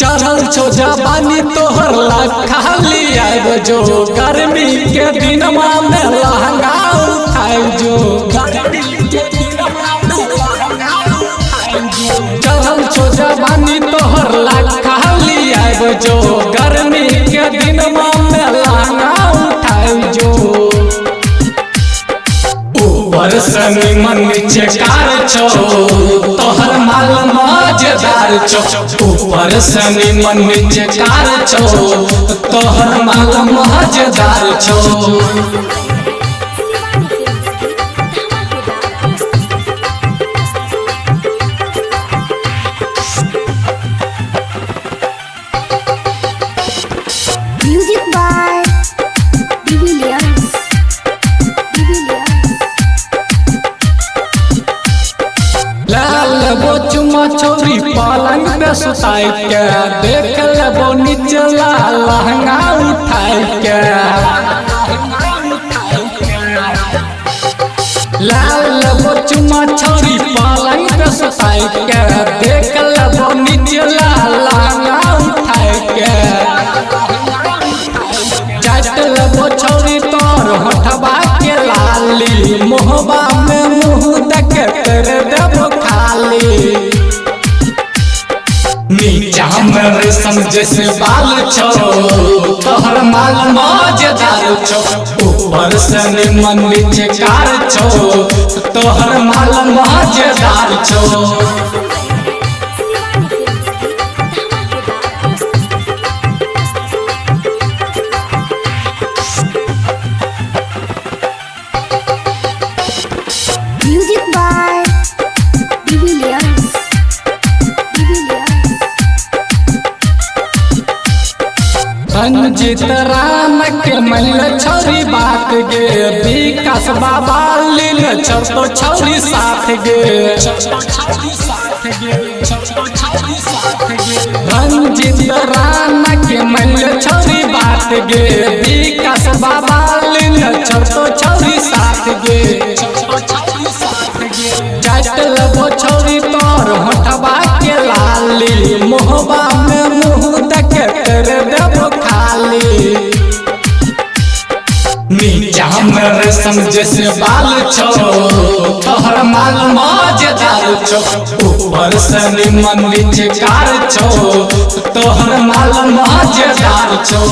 चढ़ल छो जवानी तोहर खाली आब जो, गर्मी के दिनमा में लहंगा उठाइ जो। चढ़ल छो जवानी तोहर खाली आब जो, गर्मी के दिनमा में लहंगा उठाइ जो। ऊपर से निमन नीचे कार छो, तोहर माल मजेदार छो। ऊपर से निमन नीचे कार छो, तोहर माल मजेदार छो। शिवानी फिल्म्स की धमाकेदार प्रस्तुति। Music by de Villiers. De Villiers. लेबो चुमा छौरी पलंग पे सुताई के, देख लेबो निचला लहंगा उठाई के। लेबो चुमा छौरी पलंग पे सुताई के, देख लेबो निचला लहंगा उठाई के। चाट लेबो छौरी तोर होठबा के लाली, मुहबा में मुँह देके तेरे देबो खाली। नीचा में रेशम जैसे बाल छो, तोहर माल मजेदार छो। ऊपर से निमन नीचे कार छो, तोहर माल मजेदार छो। शिवानी फिल्म्स की धमाकेदार प्रस्तुति। Music by de Villiers. De Villiers. Ranjit Ram के मन छौरी बात गे, विकास बाबा लील छौ तो छौरी साथ गे। रंजित राम के मन छौरी बात गे, विकास बाबा लील छौ तो छौरी साथ गे। चाट लेबो छौरी तोर होठबा के लाली, मुहबा में मुँह देके तेरे देबो खाली। नीचा में रेशम जैसे बाल छो, तोहर माल मजेदार छो। ऊपर से निमन नीचे कार छो, तोहर माल मजेदार छो।